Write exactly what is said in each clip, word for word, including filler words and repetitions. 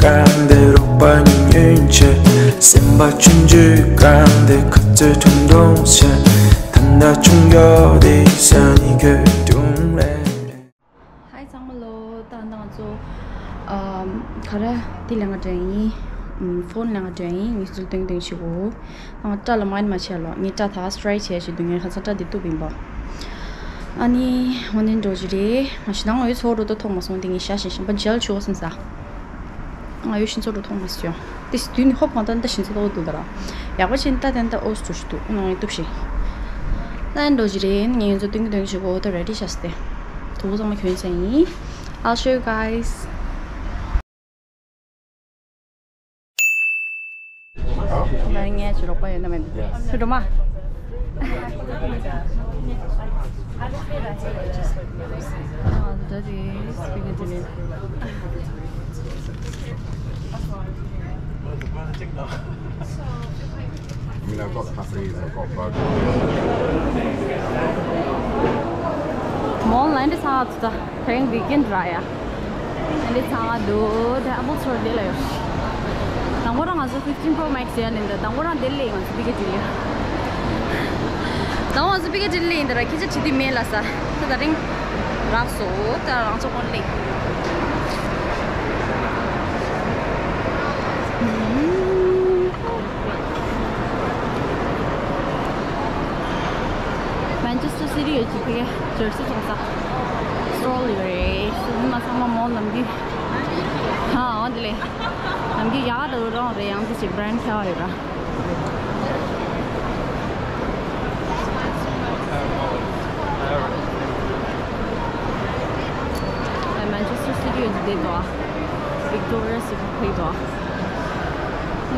གང་དེ་རོགས་པ་ཉིད་ཉོན་ཆེ། སེམས་པ་ཆུང་ཆུང་གང་དེ་ཁ་རྩོད་ཁྲུང་ཁྲུང་ཆེ། ད་ལྟ་ཆུང་ཡོད་དེ་ས་ནི་གོད་ཁྲུང་ལེ། ཧའི་ཚང་མ་ལོ། ད་ང་ཚོ་ཨམ་ག་རེ་དེ་ལེན་ག་འགྲོ་ཡིན། ཨམ་ཕོན་ལེན་ག་འགྲོ་ཡིན། ངས་ཚུལ་སྟོན་སྟོན་ཞུ་གོ། ང་སྐྲ་ལ་མ་ཡིན་མ་བྱས་ལོ། ངས་སྐྲ་ད་སི་ཊེ་ཊི་བྱས་ཞིག་འདུག་ངས་ཁ་སང་སྐྲ་འདི་གཏུབ་ཡིན་པ། ཨ་ནི་འོ་ནི་འགྲོ་རྒྱུ་རེད། ང་ཞི་ནང་ངོས་ཚོགས་འགྲོ་ཏོ་ཐོག་མ་སོང་དེ་ངས་ཞྭ་ཞིག་ཞིམ་པ་ཇལ་ཆུ་བ་སེམས་ས། ང་ཡོད་ཤིན་ཚོགས་འགྲོ་ཐོག་མ་སོང་། དེ་སི་དུས་ནི་ཧོབ་གང་ལྟར་ད་ཤིན་ཚོགས་འགྲོ་འདུག་ད་ར། ཡག་པོ་ཆེན་ད་དེ་ད་ཨོ་སི་འགྲོ་ཞིག་འདུག་ང་ངས་གཏུབ་ཤིག་ད་འགྲོ་རྒྱུ་རེད། ངས་ཡོད་ཚོ་སྟོན་གི་སྟོན་གི་ཞིག་གོ་ད་རེ་ཌི་ཤ་སྟེ། དུ་བ་ཚང་མ་གྱོན་ཚར་ཡིན། I'll show you guys. ང་ངའི་ཅི་རོགས་པ་ཡོད་ན་མེད་ནི། ཁྱོད་འགྲོ་མ། ཨ་འདི་རེད། སི་པི་ཀར་འདི་རེད། I mean, I've got cafes, I've got burgers. མོལ་ལ་འདི་ཚང་ད་དེ་རིང་ཝིག་ཨེན་ར་ཡ། འདི་ཚང་ང་འདུག་དེ་ཨ་པལ་སི་ཊོར་འདི་ལ་ཡོད། དང་པོ་རང་ང་ཚོ་ཕིབ་ཊིན་པོ་རོ་མེག་སི་ཡ་ལེན་འདི། དང་པོ་རང་འདི་ལས་ང་ཚོ་པི་ཀ་ཌི་ལི། དང་པོ་ང་ཚོ་པི་ཀ་ཌི་ལི་ཡིན་འདི་ར་ཁྱེད་ཅག་བྲིས་དུས་མེད་ལ་ས། ད་དེ་རིང་རག་སོ། ད་རང་ཚོ་ཀོན་ལེགས། མན་ཆེ་སི་ཊར་སི་ཊི་ཡོད་ཀྱི་ཕ་གི་ཇར་སི་བཙོང་ས་སི་ཊོལ་ཡོད་རེད། སི་ཊོལ་མ་ཚང་མ་མོལ་ནམ་རྒྱུན། ཧ་འོ་འདི་ལས་ནམ་རྒྱུན་ཡག་འདུག་རང་རེད། ཡང་འདི་ཅིག་བྷི་རན་ཌི་ཁྱད་པར་ཡོད་ར། མན་ཆེ་སི་ཊར་སི་ཊི་ཡོད་ཀྱི་དེ་དོ། Victoria's Secret དོ།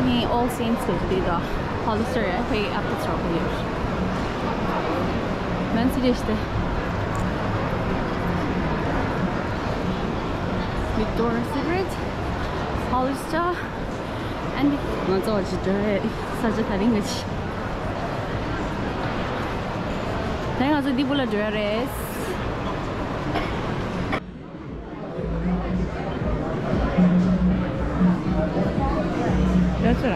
ནི་All Saints དེ་དོ། Hollister ཡ་ཕའི་ཨ་ཕ་ཚོ་ཕའི། Man City ཞིག་དེ། Victoria's Secret, Hollister, and ང་ཚོ་ཅི་འདྲ་རེད། ས་ཆ་ད་རིང་གི་ཅི། ད་ང་ཚོ་འདི་བུ་ལ་འགྲོ་ཡ་རེད། That's it.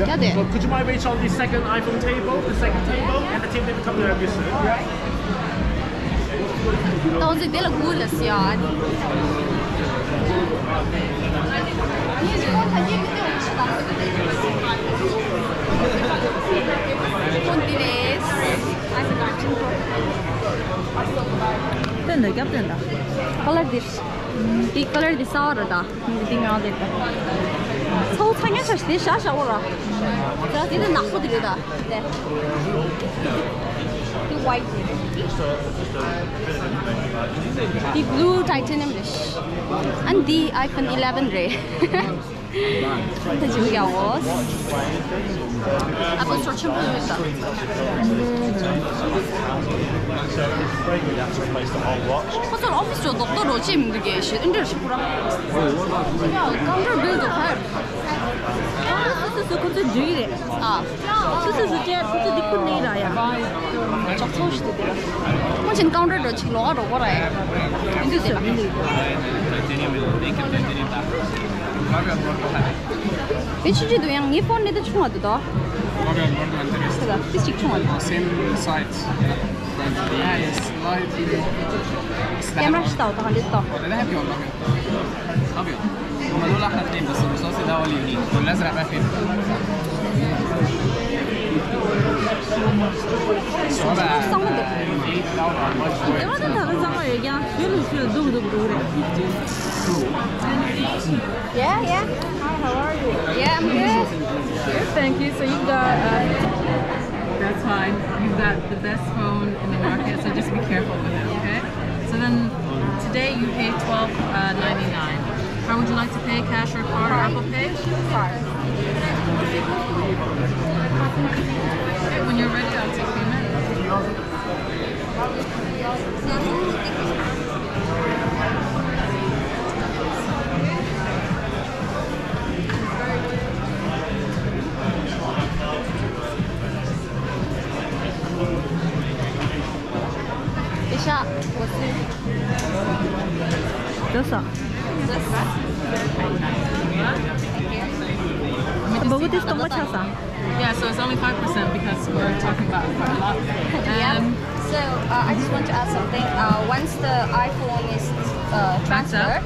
Yeah. So could you mind reach on the second iPhone table, the second table, and the team didn't come there, obviously. ཏང་ཟེ་དེ་ལ་གུ་ལ་སི་ཡ། ཁོང་འདི་རེད། དེ་འདི་རྒྱབ་དེ་འདྲ། ཁ་ལར་འདི། འདི་ཁ་ལར་འདི་གསར་བ་རེད་ད། འདི་ངག་འདི་ད། ཚ་བོ་ཚ་ཉག་ཆ་ཞིག་འདི་ཤ་ཤ་བོ་ར། འདི་ནག་པོ་འདི་རེད་ད། འདི་ཝའི་ཊི་རེད། འདི་blue titanium རེད། ཨན་འདི་iPhone eleven རེད། ད་ཅིག་ཡག་འོ། ཨ་ཕོ་ཚོར་ཆེན་པོ་ཡོད་ད། ཁོ་ཚོར་ཨོ་ཕི་སི་ཅོ་རྡོག་རྡོག་རོ་ཅེ་མི་འདུག་གས་ཤི་ཨིན་དྲར་ཤི་པུ་ར། ཡ་ཀམ་ཊར་བིལ་དུ་ཧར། སུ་སུ་སུ་ཁོ་ཚོས་འཇུས་རེད། ཨ། སུ་སུ་སུ་ཅེ་སུ་སུ་འདི་ཁུར་ནི་ར་ཡ། ཅོག་ཚོགས་ཤི་དེ་དེ་ར། ཁོ་ཆེན་ཀམ་ཊར་རོ་ཅིག་ལོག་རོ་གོ་ར་ཡ། ཨིན་དུ་དེ་ར། དེ་ཆུ་ཆུ་དུ་ཡང་ངའི་ཕོན་ནི་དུ་ཆུང་བ་དུ་དོ། དེ་ལ་ཏི་ཅིག་ཆུང་བ་དུ། Same size. But yeah, it's slightly. ཀེམ་ར་ཤི་ཏའོ་དང་འདི་ཏོ། Yeah, yeah. Hi, how are you? Yeah, I'm good. Good, thank you. So you've got, uh, that's fine. You've got the best phone in the market, so just be careful with it, okay? So then, today you pay twelve ninety-nine. How would you like to pay? Cash or card or Apple Pay? Card. Okay, when you're ready, I'll take payment. ཨེ་ཤ། ལྟོས་སོ། But what is the much? Yeah, so it's only five percent because we're talking about a lot. Yeah. Um, so uh, I just want to ask something. Uh, once the iPhone is uh, transferred,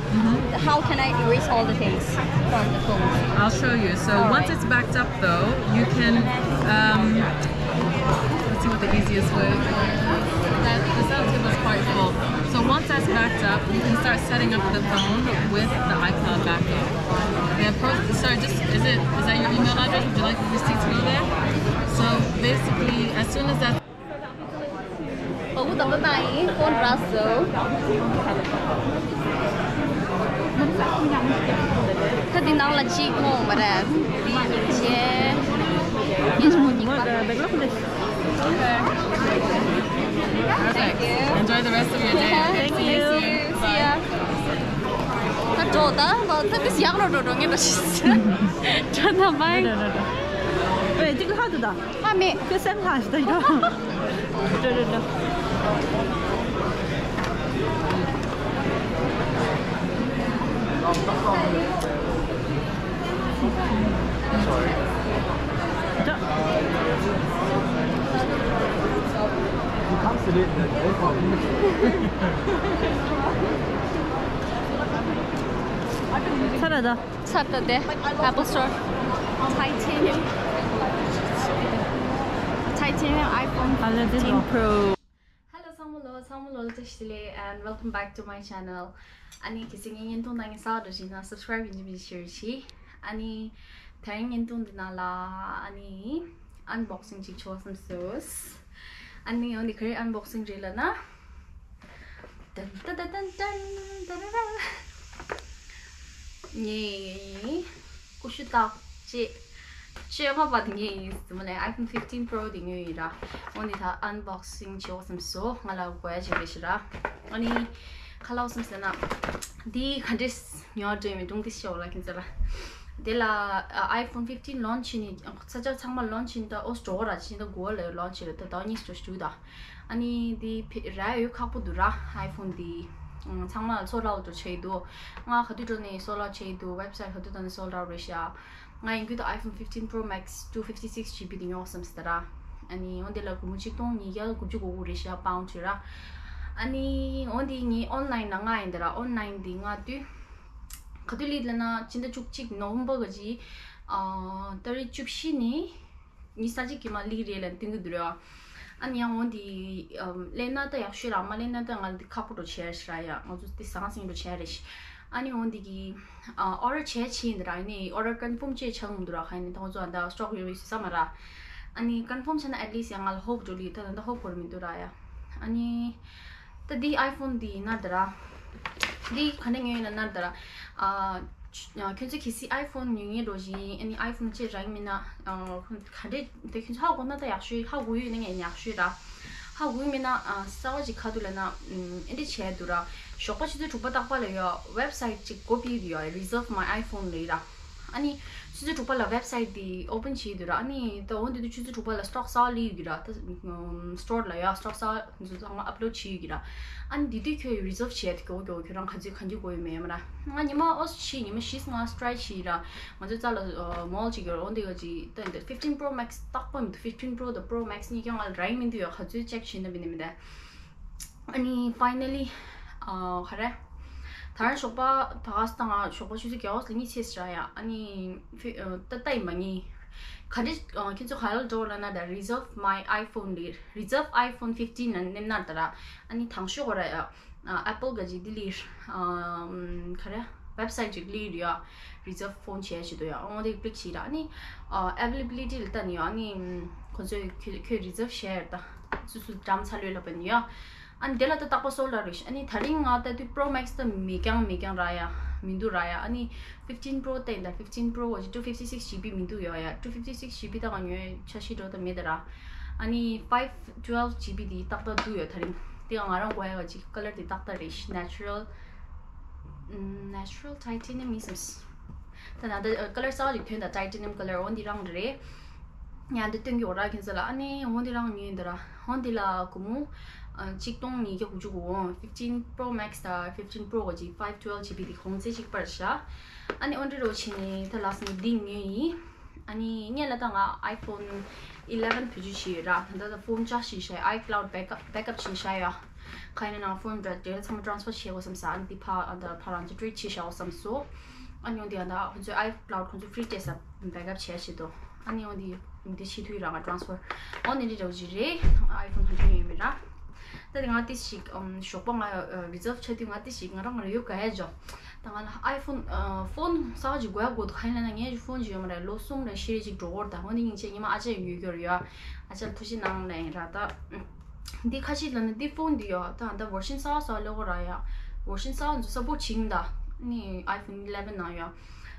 how can I erase all the things from the phone? I'll show you. So once it's backed up, though, you can. Um, let's see what the easiest way. That the setup table is quite full. So once that's backed up, you can start setting up the phone with the iCloud backup. The approach. Sorry, just is it is that your email address? Would you like the receipts to go there? So basically, as soon as that. Oh, the phone. ད་འདི་ནང་ལ་གཅིག་མོ་མ་རེད། འདི་གཉིས་བྱས། གཉིས་མོ་གཉིས་པ། Perfect. Enjoy the rest of your day. Thank you. See ya. ད་འགྲོ་ད་ད་ད་ཡག་རོ་འགྲོ་འགྲོ་ངེས་འགྲོ་ཤི། འགྲོ་ད་བའི། འགྲོ་འགྲོ་འགྲོ། ཨེ་ཅིག་ལྷག་འདུག་ད། ཧ་མེད། ཁྱོད་སེམས་ལྷག་ཞིག་ད་ཡོད། འགྲོ་འགྲོ་འགྲོ། ཚར་ར་ད། ཚར་ད་དེ། Apple Store. Titanium. Titanium iPhone fifteen Pro. Hello ཚང་མ་ལོ། ཚང་མ་ལོ་བཀྲ་ཤིས་བདེ་ལེགས། And welcome back to my channel. ཨ་ནི་གལ་སྲིད་ངའི་བརྙན་ཐུང་ད་ངས་གསར་འགྲོ་བཞིན་ན་subscribe ཡིན་གཅིག་མིན་གཅིག་བྱེད་རོགས་གྱིས། ཨ་ནི་དེ་རིང་བརྙན་ཐུང་འདི་ནང་ལ་ཨ་ནི་unboxing ཅིག་བྱེད་བསམ་སོང་། ཨ་ནི་འོ་འདི་ག་རེ་unboxing རེད་ལབ་ན། ཏན་ཏན་ཏན་ཏན་ཏན་ཏན་ཏན། ངས་ཀུ་ཤུ་རྟགས་བཅད་བཅོས་མ་པ་དེ་ངས་ཡིན་ཟེར་མ་ལས་iPhone fifteen Pro དེ་ངོས་ཡིན་ར། འོ་འདི་ད་unboxing བྱེད་འོ་བསམ་སོང་། ང་ལ་དགོས་ཡ་ཅིག་རེད་ཤི་ར། ཨ་ནི་ཁ་ལག་བསམ་ཟེར་ན། འདི་ག་འདྲས་ཉོ་འདྲེ་མི་འདུག་འདི་ཤོག་ལ་ཁྱིམ་ཚ་ལ། དེ་ལ་iPhone fifteen launch བྱས་ནས་ས་ཆ་ཚང་མ་launch བྱས་ནས་ད་ཨོ་འགྲོ་བ་ར་ཕྱིན་ད་གོ་ལ་launch བྱས་ད་ཟླ་གཉིས་སུ་འགྲོ་ཞུ་ད། ཨ་ནི་འདི་ར་ཡོད་ཁག་པོ་འདུག་ར། iPhone འདི་ཚང་མ་sold out འགྲོ་བྱས་འདུག་ང་ག་དུས་འགྲོ་ནས་sold out བྱས་འདུག website ག་དུས་ད་ནས་sold out རེད་ཤག་ང་ཡིན་རྒྱུ་ད་iPhone fifteen Pro Max two fifty six GB དེ་ཉོ་བསམ་སི་ད་ར། ཨ་ནི་འོ་འདི་ལ་སྒོར་མོ་ཆིག་སྟོང་ཉིས་བརྒྱ་དགུ་བཅུ་གོ་དགུ་རེད་ཤག pound བྱས་ར། ཨ་ནི་འོ་འདི་ངའི་online ནང་ང་ཡིན་ད་ར། online འདི་ང་དུས་ག་དུས་སླེབས་ལབ་ན་ཕྱི་ཟླ་བཅུ་གཅིག་November ག་ཅིག་ཨ་ཏ་རིག་བཅུ་བཞི་ནས་ཉི་ཤུ་རྩ་གཅིག་གི་མ་སླེབས་རེད་ལབ་སྟོན་གྱི་འདུག་རེད་བ། ཨ་ནི་ཡང་འོ་འདི་ཨམ་སླེབས་ན་ད་ཡག་ཤོས་ར། མ་སླེབས་ན་ད་ང་འདི་ཁག་པོ་འགྲོ་བྱས་ར་ཡ། ང་ཚོ་འདི་ཟང་ཟིང་འགྲོ་བྱས་རེད་ཤི། ཨ་ནི་འོ་འདི་གི་ཨ་order བྱས་ཕྱིན་འདི་ར། ཨ་ནི་order confirm བྱས་ཆགས་འདུག་ར། ཁ་ནི་ད་ང་ཚོ་ཨ་ད་stock ཡོད་ཡོད་ཟེར་ས་མ་ར། ཨ་ནི་confirm བྱས་ན་at least ཡང་ང་ལ་hope འགྲོ་ལི། ད་ད་ད་hope འགྲོ་མི་འདུག་ར་ཡ། ཨ་ནི་ད་འདི་iPhone འདི་ཡིན་ན་འདི་ར། འདི་ག་ནས་ཉོས་ཡིན་ན་ན་འདི་ར། ཨ། ཁྱོད་ཚོ་གལ་སྲིད་iPhone ཉོ་མཁན་འགྲོ་བཞིན་ཨ་ནི་iPhone ཅེས་རང་མིན་ན་ག་འདྲས་དེ་ཁྱོད་ཚོ་ཧ་གོ་ན་ད་ཡག་ཤོས། ཧ་གོ་ཡོད་ན་ངས་ཡག་ཤོས་ར། ཧ་གོ་མིན་ན་གསར་བ་ཅིག་ག་དུས་ལ་ན་ཨེ་འདྲས་བྱས་འདུག་ར། ཞོགས་པ་ཆུ་ཚོད་དྲུག་པ་རྟག་པ་ལ་ཡོད་website ཅིག་འགོ་ཕྱིས་འདུག་ཡོད། Reserve My iPhone ལབ་ར། ཨ་ནི་ཆུ་ཚོད་དྲུག་པ་ལ་website དེ་open བྱས་འདུག་ར། ཨ་ནི་ད་འོ་འདི་དུས་ཆུ་ཚོད་དྲུག་པ་ལ་stock གསར་བ་སླེབས་ཡོད་ཀྱི་ར། ད་store ལ་ཡོད་stock གསར་བ་འདི་ཚོ་ཚང་མ་upload བྱས་ཡོད་ཀྱི་ར། ཨ་ནི་འདི་དུས་ཁྱོད་reserve བྱས་ཏེ་མགྱོགས་མགྱོགས་ཁྱོད་རང་ག་ཚོད་ག་འཇུ་དགོས་ཡོད་མེད་ཡོད་མ་ར། ང་ཉི་མ་ཨོ་ཕྱི་ཉི་མ་བཞི་ང་strike བྱས་ར། ང་ཚོའི་རྩ་ལ་mall ཅིག་ཡོད་ར། འོ་འདི་ག་ཅིག་ད་འདི་fifteen Pro Max རྟག་པ་མི་འདུག fifteen Pro དང་Pro Max གཉིས་ཀྱང་ང་ལ་རག་མི་འདུག་ཡོད། ག་ཚོད་check བྱས་ན་མི་འདུག་མི་འདུག་ཨ་ནི་finally ཨ་ག་རེ། ད་རང་ཞོགས་པ་ད་ག་ས་ང་ཞོགས་པ་ཆུ་ཚོད་བརྒྱད་པ་ལ་གཉིད་སད་ཟེར་ཡ། ཨ་ནི་ཕི་ཨ་ད་ལྟ་ཡིན་མ་ངེས། ག་འདྲས་ཨ་ཁྱེད་ཚོ་ག་ལ་འགྲོ་ལབ་ན་ད་Reserve My iPhone ལས་Reserve iPhone fifteen ན་མནན་ན་ད་ར། ཨ་ནི་དང་ཤོས་གོ་ར་ཡ། ཨ་Apple ག་ཅིག་འདི་ལས་ཨ་ག་རེ་website ཅིག་ལས་རེད་ཡ། Reserve phone བྱས་བྱེད་དོ་ཡ། འོ་དེ་click བྱས་ར། ཨ་ནི་ཨ་availability ལ་ལྟ་ནི་ཡ། ཨ་ནི་ཁོ་ཚོས་ཁྱོད་ཁྱོད་reserve བྱས་ར་ད། སུ་སུ་འགྲམ་ཚ་ལོས་ལབ་པ་ནི་ཡ། ཨ་ནི་དེ་ལ་ད་རྟག་པ་sold out རེད་ཤག་ཨ་ནི་ད་རིང་ང་ལྟ་དུས་Pro Max ད་མེད་ཀྱང་མེད་ཀྱང་ར་ཡ། མི་འདུག་ར་ཡ། ཨ་ནི་fifteen Pro ད་ཡིན་ད། fifteen Pro ག་ཅིག two fifty six GB མི་འདུག་ཡོད་ཡ། two fifty six GB ད་ང་ཉོས་འཆར་གཞི་འགྲོ་ད་མེད་ད་ར། ཨ་ནི་five twelve GB དེ་ཏག་ཏག་འདུག་ཡོད་ད་རིང་། དེ་ང་རང་དགོས་ཡ་ག་ཅིག་color དེ་ཏག་ཏག་རེད་ཤག natural ཨམ་natural titanium ཡིན་བསམ། ད་ན་ད་color གསར་བ་ཅིག་ཐོན་ད། titanium color འོ་འདི་རང་རེད། ཡང་འདི་སྟོན་གྱི་འོ་ར་ཁྱེད་ཚོ་ལ། ཨ་ནི་འོ་འདི་རང་ཉོས་འདི་ར། འོ་འདི་ལ་སྒོར་མོ་ ཨ་གཅིག་སྟོང་ཉིས་བརྒྱ་དགུ་བཅུ་གོ་གོ་fifteen Pro Max དང་fifteen Pro གི་ཅིག་five twelve G B དེ་གོང་ཚད་གཅིག་པ་རེད་ཤག་ཨ་ནི་འོ་འདྲ་རོ་ཕྱིན་ནས་ད་ལགས་ནི་འདི་ཉོས་ཡིན། ཨ་ནི་སྔོན་ལ་ད་ང་iPhone eleven བེད་སྤྱོད་བྱས་ཡོད་ར། ད་ལྟ་ད་ཕོན་ཆར་ཇི་བྱས། iCloud backup backup བྱས་བཞག་ཡོད། ག་ཡིན་ན་ཕོན་འདྲ་དེ་ཚང་མ་transfer བྱེད་དགོས་བསམ་ས། ཨ་ནི་འདི་ཕ་ཨ་ད་ཕ་རང་ཚོ་delete བྱས་བཞག་དགོས་བསམ་སོང་། ཨ་ནི་འོ་འདི་ཨ་ད་ཁོ་ཚོའི་iCloud ཁོ་ཚོ་free བྱས་ས་backup བྱས་བྱེད་དོ། ཨ་ནི་འོ་འདི་འདི་ཕྱི་དུས་རང་ང་transfer འོ་ནི་འདི་འདྲ་བོ་ཅིག་རེད། iPhone ཧ་ཅང་ཡོད་མེད་ར། ད་དེ་ང་ཏི་ཞིག་ཨམ་ཞོགས་པ་ང་reserve བྱ་དུས་ང་ཏི་ཞིག་ང་རང་ང་རང་ཡོད་ག་ཡ་ཇོ། ད་ང་ལ་iPhone ཨ་ཕོན་གསར་པ་ཅིག་དགོས་ཡ་དགོས་འདུག་ག་ཡིན་ལབ་ན་ངའི་ཕོན་ཅིག་ཡོད་མ་རེད། ལོ་གསུམ་རེ་བཞི་རེ་ཅིག་འགྲོ་གི་རེད། ད་འོ་ནི་སྙིང་རྗེ་ཉི་མ་ཨ་ཅག་ཡོད་རྒྱུ་རེད་ཡ། ཨ་ཅག་ལ་ཐུགས་རྗེ་གནང་ལབ་ཡིན་ར་ད། འདི་ཁ་ཤས་ལ་ནི་འདི་ཕོན་འདི་ཡོད་ད་ད་version གསར་པ་གསར་པ་སླེབས་ཀྱི་ར་ཡ། version གསར་པ་འདི་support བྱེད་ཀྱི་མི་འདུག་ནི་iPhone eleven ནང་ཡོད།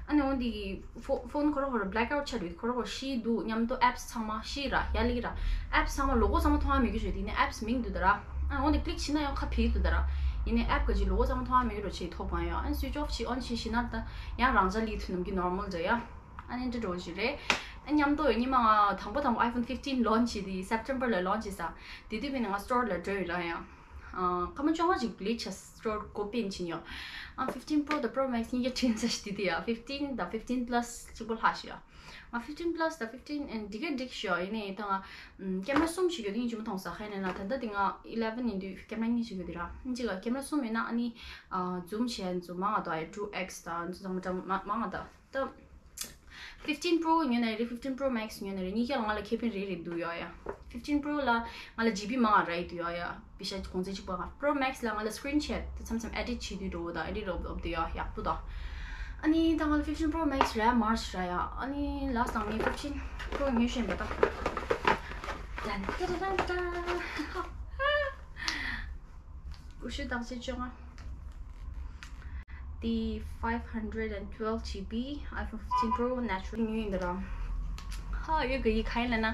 ཨ་ནི་འོ་འདི་ཕོ་ཕོན་ཁོ་ར་ཁོ་ར་blackout ཆགས་འདུག་ཁོ་ར་ཁོ་ཤི་འདུག་མཉམ་དུ་apps ཚང་མ་ཤི་ར་ཡ་ལི་ར། apps ཚང་མ་logo ཚང་མ་མཐོང་ཡ་མེད་རྒྱུ་བྱས། དེ་ནི་apps མིང་འདུག་ད་ར། ཨ་འོ་འདི་click བྱེད་ན་ཡང་ཁ་ཕྱེ་འདུག་ད་ར། ཡིན་ནའི་app ག་ཅིག་logo ཚང་མ་མཐོང་ཡ་མེད་རྒྱུ་བྱས་ཐོབ་གང་ཡོད། ཨ་ནི་switch off བྱེད་on བྱེད་ཤི་ན་ད་ཡང་རང་འཇགས་ལི་ཐུ་ནམ་གི་normal འདྲ་ཡ། ཨ་ནི་འདྲ་འགྲོ་བཞིན་རེད། ཨ་མཉམ་དུ་ཉི་མ་ང་དང་པོ་དང་པོ་iPhone fifteen launch བྱས་དེ་September ལ་launch བྱས་ས། དེ་དུས་པས་ནི་ང་store ལ་འགྲོ་ཡོད་ར་ཡང་། ཨ་སྐར་མ་བཅོ་ལྔ་ཅིག་ལས་བྱས་store སྒོ་ཕྱེ་ཕྱིན་ཡོད། ཨ་fifteen Pro དང་Pro Max གཉིས་ཀ་དྲན་ཚར་ཤག་དེ་དུས་ཡ་fifteen དང་fifteen Plus གཅིག་པོ་ལྷག་ཤག་ཡ། ང་fifteen Plus དང་fifteen ཨ་འགྲིག་ག་འགྲིག་ཤག་ཡིན་ནའི་ད་ང་camera གསུམ་ཞིག་ཡོད་དེ་ཡིན་གཅིག་མ་མཐོང་ས་ཁ་ཡིན་ན་ད་ལྟ་དེ་ང་eleven ཡིན་དུས་camera གཉིས་ཞིག་ཡོད་དེ་ར། གཅིག་ག་camera གསུམ་ཡོད་ན་ཨ་ནི་ཨ་zoom བྱས་zoom མང་ང་ད་two X དང་zoom མང་ང་ད། ད་fifteen Pro ཉོས་ནའི་རེད། fifteen Pro Max ཉོས་ནའི་རེད། གཉིས་ཀ་ལ་ང་ལ་ཁེ་ཕན་རེ་རེ་འདུག་ཡོད་ཡ། fifteen Pro ལ་ང་ལ་GB མང་ང་རེ་འདུག་ཡོད་ཡ། པེ་ཤ་གོང་ཚད་གཅིག་པ་ང་། Pro Max ལ་ང་ལ་screen share དེ་མཚམས་མཚམས་edit བྱེད་དུས་འགྲོ་གི་དང་edit འོབ་འོབ་དུ་ཡོད་ཡག་པོ་དང་། ཨ་ནི་ད་ང་ལ་fifteen Pro Max རེད། March རེད་ཡ། ཨ་ནི་last དང་ནི་fifteen Pro ཉོས་ཤེས་པ་ད། ཏན་ཏན་ཏན་ཏན། ཀུ་ཤུ་བརྟག་དཔྱད་བཅོ་ལྔ། དེ་five hundred and twelve GB iPhone fifteen Pro natural ཉོས་ཡིན་ད་ར། ཧ་ཡོད་གི་ཡི་ག་ཡིན་ལབ་ན།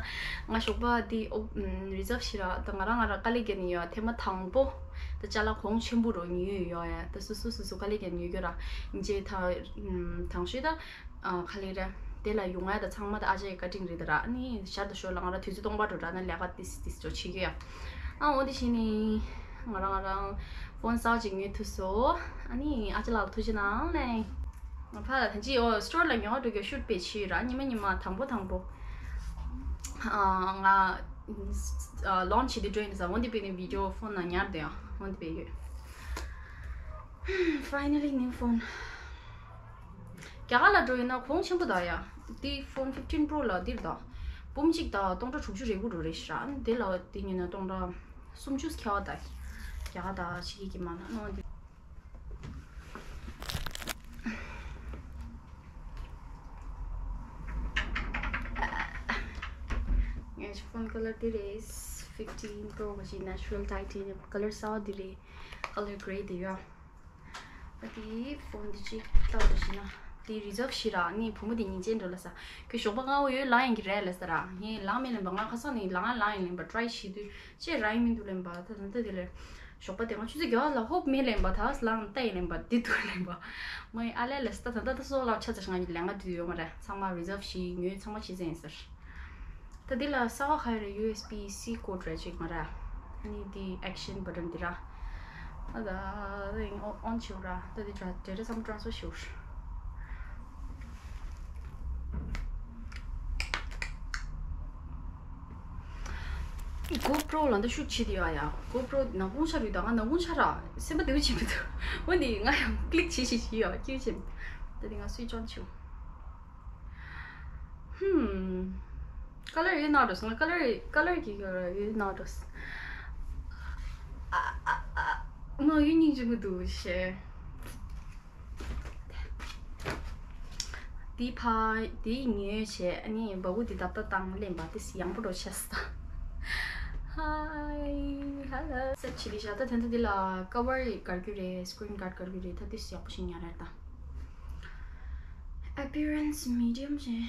ང་ཞོགས་པ་དེ་ཨོ་reserve བྱས་ར། ད་ང་རང་ང་རང་དཀའ་ལས་བརྒྱབ་ནས་ཡོད། ཐེངས་མ་དང་པོ་ད་ཅ་ལག་གོང་ཆེན་པོ་རུ་ཉོས་ཡོད་ཡ། ད་སོ་སོ་སོ་སོ་དཀའ་ལས་བརྒྱབ་ནས་ཉོས་ཡོད་ར། ཡིན་ཅེ་ད་དང་ཤོས་ད། ཨ་ག་ལེ་རེད། དེ་ལ་ཡོང་ཡ་ད་ཚང་མ་ད་ཨ་ཅག་གི་བཀའ་དྲིན་རེད་ད་ར། ཨ་ནི་ཞར་དུ་ཞོར་ལ་ང་ར་དུས་ཚོད་སྟོང་པ་འགྲོ་ར་ན་ལས་ཀ་ཏིས་ཏིས་ཅོ་བྱེད་ཀྱི་ཡ། ཨ་འོ་དེ་བྱས་ནི་ང་རང་ང་རང་ཕོན་གསར་པ་ཅིག་ཉོས་ཐུབ་སོང་། ཨ་ནི་ཨ་ཅག་ལགས་ལ་ཐུགས་རྗེ་གནང་ལེ། ང་ཕ་ལ་ཐེངས་གཅིག་ཨོ་store ལ་ཉོ་བ་འགྲོ་རྒྱུ་shoot དཔེ་བྱས་ཡོད་ར། ཉི་མ་ཉི་མ་དང་པོ་དང་པོ་ཨ་ང་ཨ་launch བྱེད་དུས་འགྲོ་ཡིན་ས། འོ་དེ་དཔེ་ནི་video phone ནང་ཉར་དེ་ཡང་འོ་དེ་དཔེ་ཡོད། Finally new phone། རྒྱ་གར་ལ་འགྲོ་ཡོད་ན་གོང་ཆེན་པོ་དང་ཡ། འདི་ཕོན་fifteen Pro ལ་འདིར་དང་། འབུམ་གཅིག་དང་སྟོང་ཕྲག་དྲུག་ཅུ་རེ་དགུ་འགྲོ་རེད་ཤག་ཨ་ནི་དེ་ལ་དེ་ཉིན་ན་སྟོང་ཕྲག་སུམ་ཅུ་ཁྱད་པར་དང་། རྒྱ་གར་དང་ཕྱི་རྒྱལ་གྱི་མ་ན་ནོ་འདི། ངའི་ཕོན་color འདི་རེད། fifteen Pro གི་natural titanium color གསར་པ་འདི་རེད། Color grey དེ་ཡོད། ཨ་དེ་ཕོན་འདི་ཅིག་ལྟ་བ་ཞིག་ན་དེ་reserve ཞིག་རག་ནི་བུ་མོ་དེ་ཉིན་བྱེད་འགྲོ་ལ་ས། ཁྱོད་ཞོགས་པ་སྔ་པོ་ཡོད་ལངས་ཡིན་གྱི་རེད་ལ་ས་ར། ངས་ལངས་མེད་ལེན་པ། ང་ཁ་སང་ནས་ལངས་ལངས་ཡིན་ལེན་པ་try བྱེད་དུས་ཅེས་རག་ཡིན་མི་འདུག་ལེན་པ། ད་ད་ལྟ་དེ་ལས་ཞོགས་པ་དེ་ང་ཆུ་ཚོད་བརྒྱད་པ་ལ་hope མེད་ལེན་པ། ད་ལངས་ལྟ་ཡིན་ལེན་པ་འདི་འདུག་ལེན་པ། མ་ཡིན་ཨ་ལས་ལ་ས། ད་ད་ད་སོགས་ལ་ཆ་ཚ་ང་གཉིས་ལས་ང་དུས་ཡོད་མ་རེད། ཚང་མ་reserve ཞིག་ཉོས་ཚང་མ་བྱེད་ཚེ་ཡིན་ཟེར། ད་འདི་ལ་གསར་པ་ག་རེ་ཡོད་རེད། USB C code རེད་ཅིག་མ་རེད། ཨ་ནི་འདི་action button འདི་ར། ཨ་ད་ཨ་ད་on བྱེད་ར། ད་འདི་འདྲ་འདྲ་ཚང་མ་transfer བྱེད་ར། GoPro ལ་འདི་shoot བྱེད་དེ་ཡ་ཡ། GoPro ནག་ཁུང་ཆ་རུ་ད་ང་ནག་ཁུང་ཆ་ར་སེམས་པ་བདེ་བོ་བྱེད་མི་འདུག་འོ་འདི་ང་ཡང་click བྱེད་བྱེད་བྱེད་ཡ་སྐྱིད་བྱེད། ད་འདི་ང་switch on བྱེད། ཧུམ། color ཡོད་ན་འགྲོ་སོང་། color color གི་color ཡོད་ན་འགྲོ་སོང་། ཨ་ཨ་ཨ། མ་ཡོད་སྙིང་རྗེ་མི་འདུག་ཞེས། དེ་ཕ་དེ་ཉོས་བྱས་ཨ་ནི་འབའ་གུ་དེ་ད་ལྟ་བཏང་ལེན་པ་དེ་ཡང་པོ་འགྲོ་ཆས་ད། Hi hello set བྱེད་དེ་བཞག་ད་དེ་འདྲ་དེ་ལ་cover དགར་རྒྱུ་རེད། screen guard དགར་རྒྱུ་རེད། ད་དེ་ཡག་པོ་ཞིག་ཉར་རེད་ད། Appearance medium བྱས།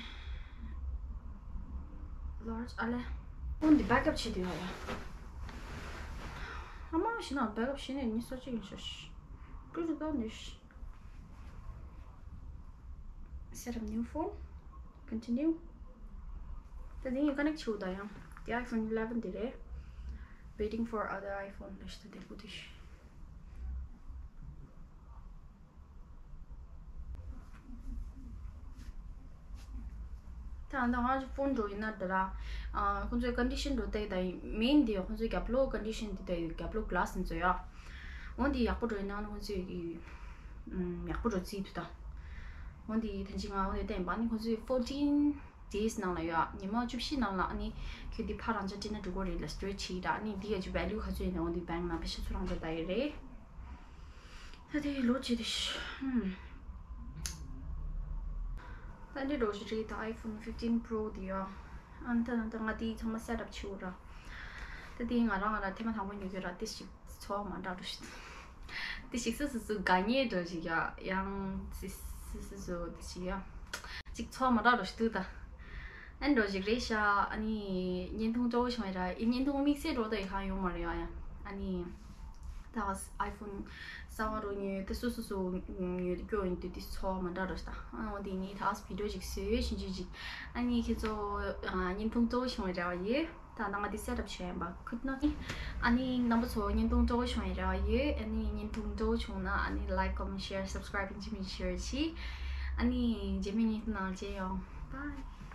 Large ཨ་ལེ། ཨོ་འདི་backup བྱེད་དུས་ཡོད་ཡ། ཨ་མ་ཞིག་ན་backup བྱེད་ནས་ཉི་ཤུ་རྩ་གཅིག་ཡིན་ཤག་ཀུ་རུ་ཀ་ནིཤ། Set up new phone. Continue. ད་འདི་ངས་connect བྱེད་དགོས་ད་ཡང་། འདི་iPhone eleven འདི་རེད། Waiting for other iPhone ལ་ཤི་ད་དེ་པོ་དེ་ཤི། ད་ང་ཚོ་ཕོན་འགྲོ་ཡིན་ན་འདི་ར། ཁོང་ཚོའི་ཀོན་ཌི་ཤན་འགྲོ་ཏེ་ད་མེན་དེ་ཁོང་ཚོའི་རྒྱབ་ལོགས་ཀོན་ཌི་ཤན་དེ་ད་རྒྱབ་ལོགས་གྷི་ལ་སི་ཡིན་ཚོ་ཡ། འོན་ཏེ་ཡག་པོ་འགྲོ་ཡིན་ན་ཁོང་ཚོའི་གི་ཡག་པོ་འགྲོ་རྩིས་འདུག་ད། འོན་ཏེ་ཐན་ཅི་ང་འོན་ཏེ་བསྟན་པ་ནི་ཁོང་ཚོའི་ཕོར་ཊིན་days ནང་ལ་ཡོད། ཉི་མ་བཅུ་བཞི་ནང་ལ་ཨ་ནི་ཁྱོད་འདི་ཕར་རང་འཇགས་སྤྲད་ན་འགྲིག་གི་རེད་ལབ་སི་ཊི་རེཊ་བྱས་ད། ཨ་ནི་འདི་ཡ་ཅིག་ཝེ་ལུ་ག་ཚོད་ཡིན་ན་འོ་འདི་བེང་ནང་པེ་ཤ་ཚུར་རང་འཇགས་ད་ཡི་རེད། ད་དེ་ལོ་བྱེད་དེ་ཤི། ཧུམ། ད་འདི་འགྲོ་ཞིག་རེད་ད། iPhone fifteen Pro དེ་ཡ། ཨ་ད་ད་ང་དེ་ཚང་མ་སེ་ཊབ་བྱེད་འོ་ར། ད་དེ་ང་རང་ང་རང་ཐེངས་མ་དང་པོ་ཉོ་གི་ར། དེ་ཞིག་ཚོར་བ་མ་འདྲ་འགྲོ་ཞིག་དེ་ཞིག་སུ་སུ་སུ་དགའ་ཉེ་འགྲོ་ཞིག་ཡ། ཡང་སི་སི་སི་སུ་དེ་ཞིག་ཡ། ཅིག་ཚོར་མ་འདྲ་འགྲོ་ཞིག་འདུག་ད། ཨན་འགྲོ་ཞིག་རེད་ཤག་ཨ་ནི་བརྙན་ཐུང་སྤྲོ་བོ་བྱུང་བས་ར། ཨི་བརྙན་ཐུང་དམིགས་བསལ་འགྲོ་ད་ཡི་ཁ་ཡོང་མ་རེད་ཡ། ཨ་ནི་ད་iPhone གསར་བ་རོ་ཉོས་ད་སུ་སུ་སུ་ཉོས་ད་སྐྱོ་ཡིན་དུས་དེ་ཚོར་མ་འདྲ་འགྲོ་ཞིག་ད། ཨ་འོ་དེ་ངས་ད་ཨས་བི་ཌི་ཡོ་ཞིག་བཟོས་ཤིན་ཅི་ཅིག་ཨ་ནི་ཁྱེད་ཚོ་བརྙན་ཐུང་སྤྲོ་བོ་བྱུང་བས་ར་བ་ཡོད། ད་ནང་ང་དེ་སེ་ཊབ་བྱས་ཡིན་པ་ཁུ་ནོ། ཨ་ནི་རྣམ་པ་ཚོ་བརྙན་ཐུང་སྤྲོ་བོ་བྱུང་ཡིན་རེ་བ་ཡོད། ཨ་ནི་བརྙན་ཐུང་སྤྲོ་བོ་བྱུང་ན་ཨ་ནི་like, comment, share, subscribe ཡིན་གཅིག་མིན་གཅིག་བྱེད་རོགས་གྱིས། ཨ་ནི་རྗེས་མའི་བརྙན་ཐུང་ནང་མཇལ་ཡོང་། Bye.